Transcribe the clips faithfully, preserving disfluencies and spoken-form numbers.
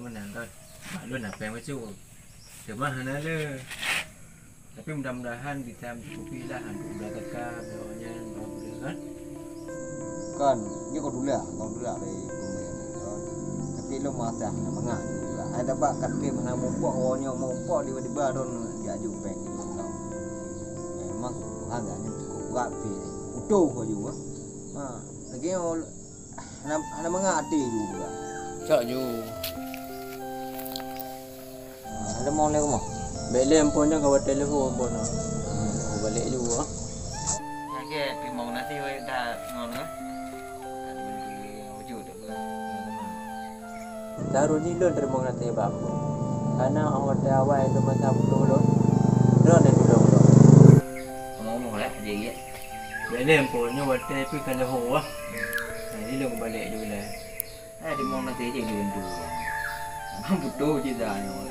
Nah, kan, mak lôn na péng bacut. Teuma hana le. Tapi mudah-mudahan bisa mencukupi lah untuk bela teuka, bela nyan, bela budaya, kan. Kan, nyoe ka tulak, ka tulak dari pemberian itu. Tapi lôn masa hana mangat juga. Hai dapat kata mana mupok, oh, nyoe mupok tiba-tiba don jak ju péng. Memang Tuhan agaknya cukup berat pih. Utoh ka juga. Ha, lagi nyoe hana, hana mangat até juga. Cok ju. Ah, ada mau lewat rumah? Bèk lé, ampôn, nyoe ka watèe leuhô, ampôn. Balek ju, ah. Lagèe timong nasi weh dah ngon, ah. Tak ada menteri wujud, tak pernah. Taroh jih lôn teurimong nasi bak ampôn. Karena watèe awai lôn masa butuh lôn, droeneuh tulông lôn. Ngomong-ngomong lah, dia, dia. Bèk lé, ampôn, nyoe watèe pih ka leuhô, ah. Jadi lôn balek ju lah. Eh, di mong nanti je dia tu. Butuh je dah nyoe.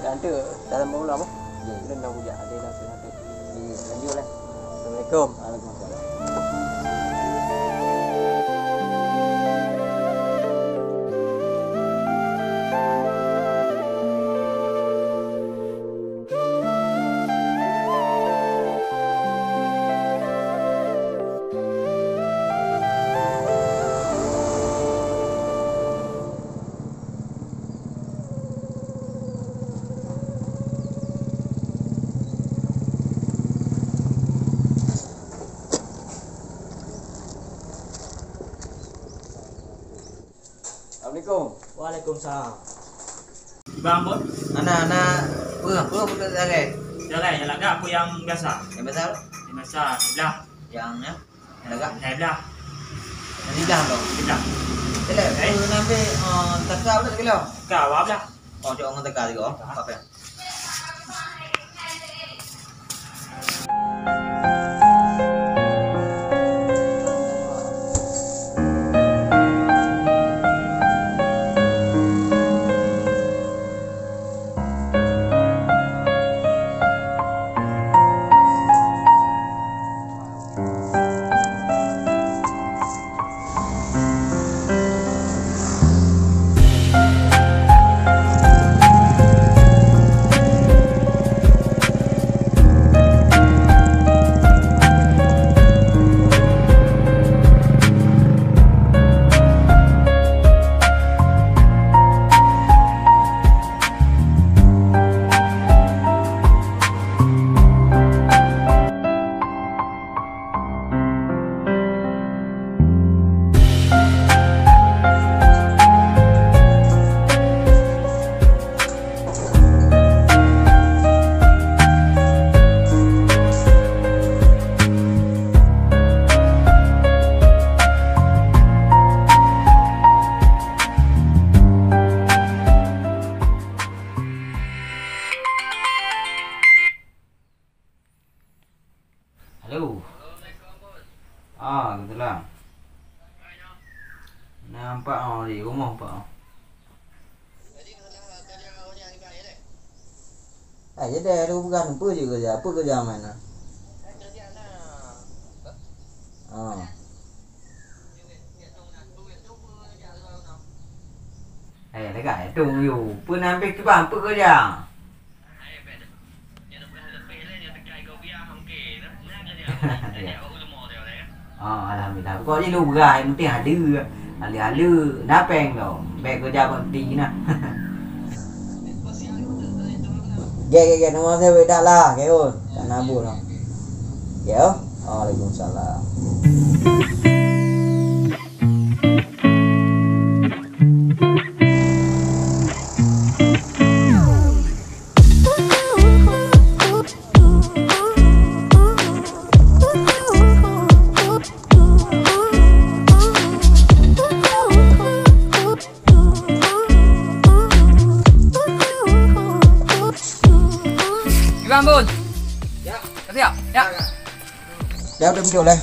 Dah tu, dalam mong lama. Ya, kita nak bujak ada dah tu nanti. Di lanjut lah. Assalamualaikum. Waalaikumsalam. Assalamualaikum. Waalaikumsalam. Bang, Bos. Ana, ana, peue, peue, peue jagai? Jagai, jagai lagak apa yang biasa? Yang biasa? Yang biasa, sebelah. Yang, ya? Yang lagak? Yang sebelah. Yang sebelah tu? Sebelah. Sebelah. Eh? Peue ngambil, eh, teuka berapa kilo? Teuka, berapa belah? Oh, cok ngon teuka juga, oh. Teuka. Apa ya? Halo. Ah, kebetulan. Nampak, oh, di rumah, Pak. Ah, jadi ada peugah, apa je kerja? Apa kerja mana? Ah. Eh, dekat tu, you. Pun ambil tu, apa kerja? Ya. Oh, alhamdulillah. Pokok ni lu beurah, yang penting ada. Ada-ada, na péng tu. Bèk kerja bakti nah. Gèt, gèt, gèt. Nama saya Weda lah, gèt, oh. Tak nabur lah. Gèt, oh. Waalaikumsalam. Iwan, Bun. Ya. Siap? Ya. Ya, udah muncul, eh.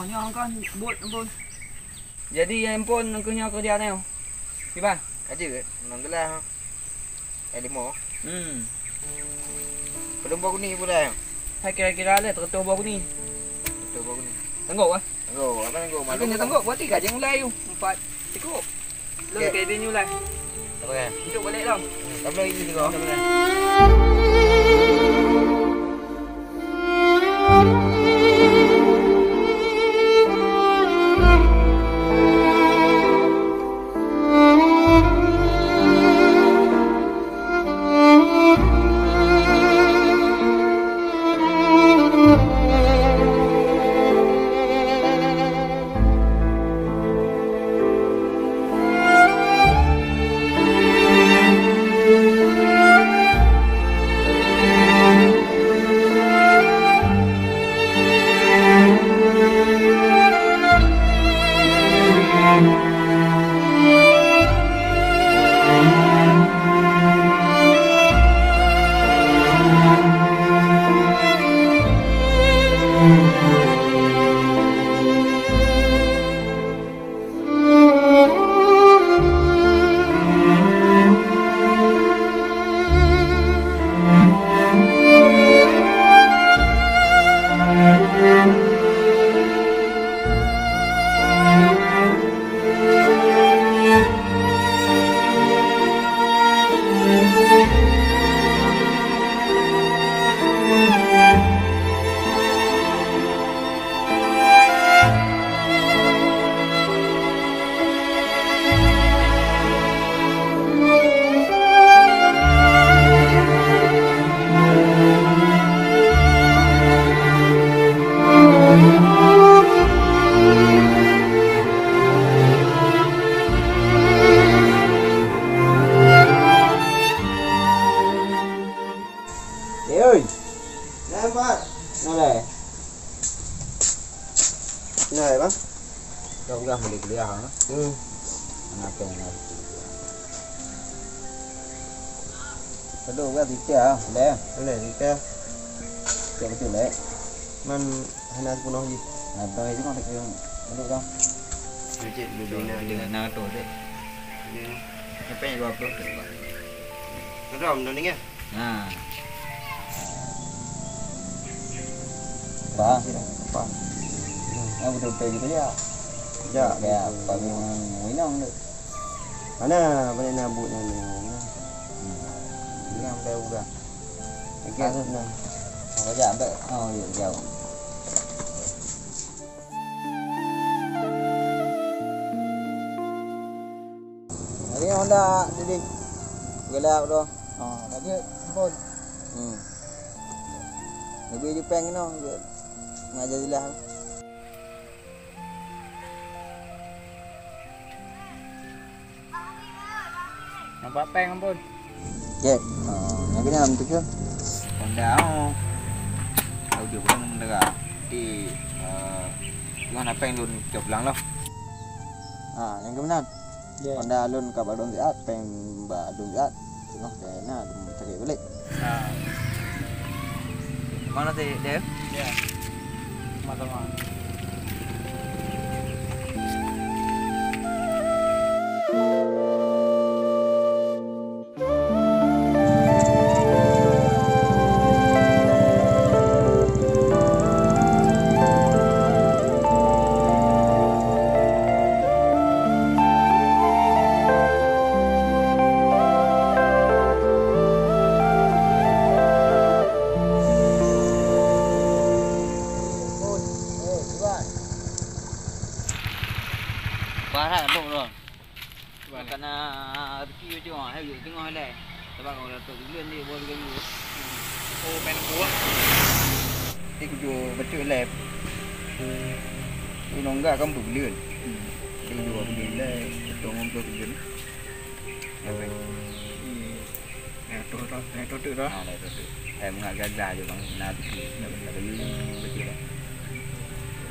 Nyoe kon buet ampôn. Jadi ampôn keu nyoe keureuja nyoe. Kiban? Ka jeuet, enam belas. Eh, lima. Hmm. Padum boh kuni pula? Hai kira-kira lé, seratus boh kuni. Seratus boh kuni. Sanggup, ah? Sanggup, apa sanggup? Maklum. Aku sanggup, berarti gaji mulai yuk. Empat. Cukup. Lôn keu idin yue lah. Apa kan? Untuk balik lom. Hmm, tak boleh ini juga. Tak boleh. Eh, oi. Nah, Pak. Nah, lé. Nah, lé, Bang. Kau peugah beli kuliah, ha? Hmm. Anak yang nak. Aduh, kan tiga, lé. Lé, tiga. Tiga betul, lé. Man, hana seupenuh jih. Nah, bang, itu kan yang duduk, kan? Cek, duduk, duduk, duduk. Nah, tu, dek. Ya. Siapa yang dua puluh tu, Pak? Betul, betul, ni, ya? Nah. Bah. Apa? Nah, betul-betul gitu ya. Ya, ya, gitu. Apa memang minang tu? Mana, mana nak buat yang ni? Hmm. Ini yang dah udah. Okey, ah, nah. Apa je, ambil. Oh, ya, jauh. Jadi Honda jadi gelap tu. Ha, lanjut, ampun. Hmm. Lebih jepeng kena, ngajar jelas. Nampak peng ampun. Jek. Oh, nyang kena betul ke? Honda, oh. Tahu juga belum mendengar. Di, eh, Tuhan apa yang lun cok pulang loh. Ha, nyang keunan. Ya. Honda lôn ka ba dong siat, péng ba dong siat. Teungoh keu na lôn cari balik. Ha. Mana tadi, Dev? Ya. Sama-sama. Barat lok lom. Cuba ni. Ka na rezeki bacut, hai bacut teungoh ilèe. Sabab ureueng tok buleuen di bawah tiga minggu. Oh, main buah. Ti kujua bacut ilèe. Inong gak kan buleuen. Ti kujua buleuen ilèe, beutôi ngon buleuen. Apa? Iya. Nah, tu, tu, nah, tu, tu, tu. Ah, dah tu, tu. Eh, mengak gagah je, bang. Nah, tu, tu. Nah, betul, betul, betul.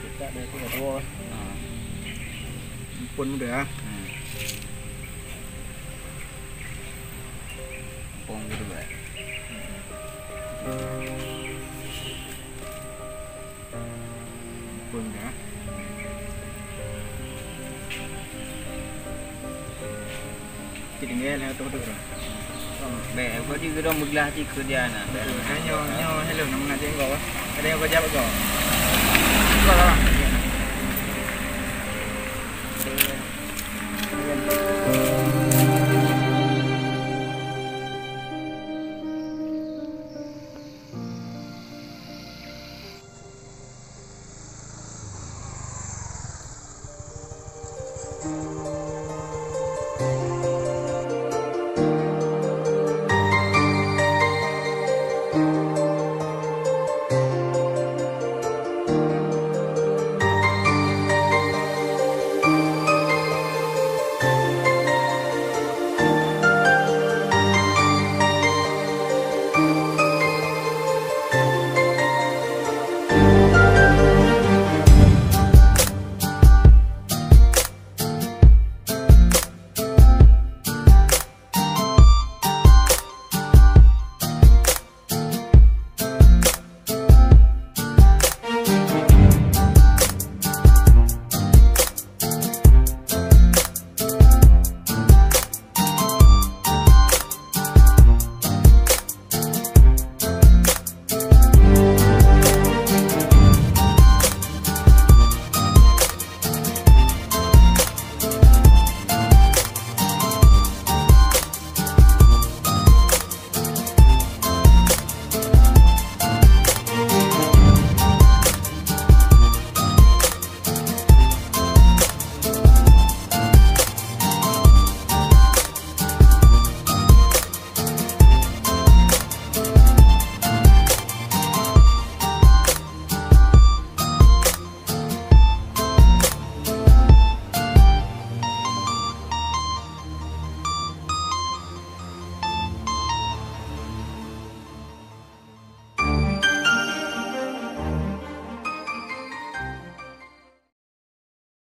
Dekat dia tu, dah tua. Ah. Ampun muda, ah. Hmm. Ampun gitu, Bang. Ampun dah. Betul, betul. Bèk, kau di gedong beuglah hati keu dia na. Betul. Kan nyoe, nyoe hello, nama nak tengok, ah. Ada yang kau jawab kau?